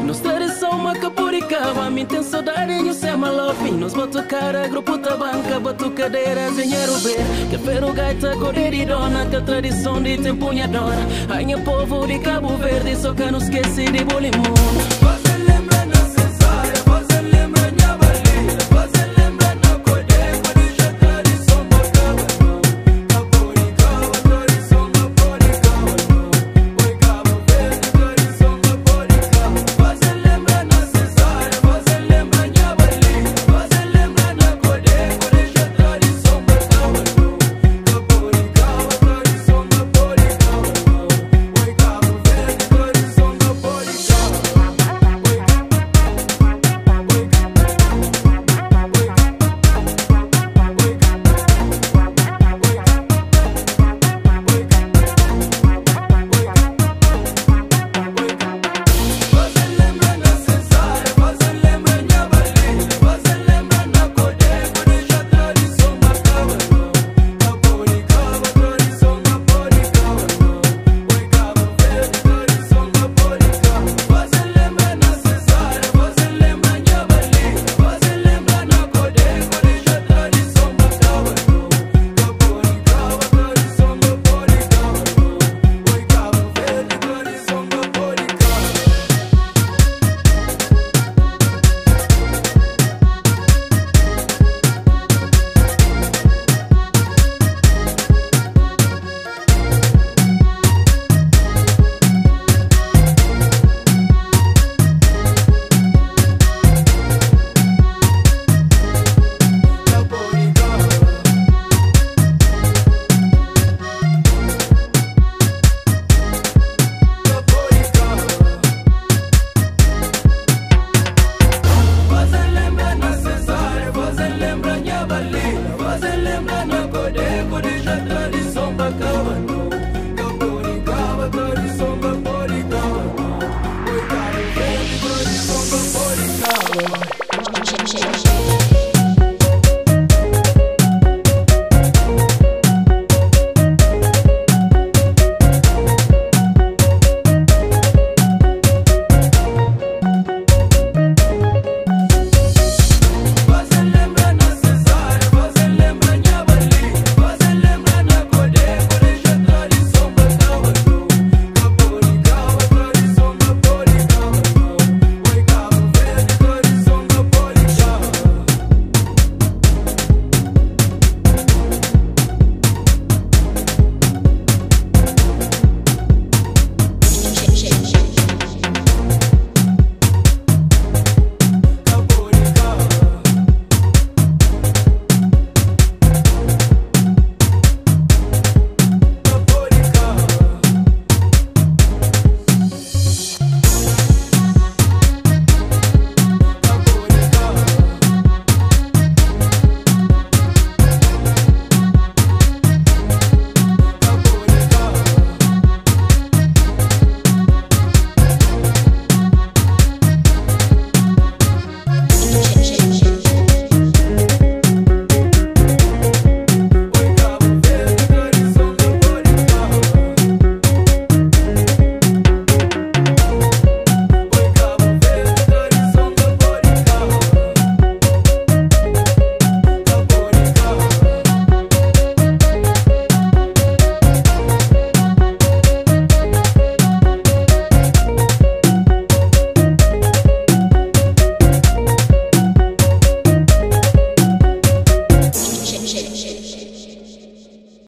Nos tradição ma ka pode kaba. Mi ten saudade nhu Sema Lopi. Nos batucada, grupo Tabanka, batucadeira, Zenha Rubera, Kel ferro gaita, kode di dona, kel tradição di tempo nha dona. Ai nha povo di Cabo Verde, só ka nu skese di Bulimundo.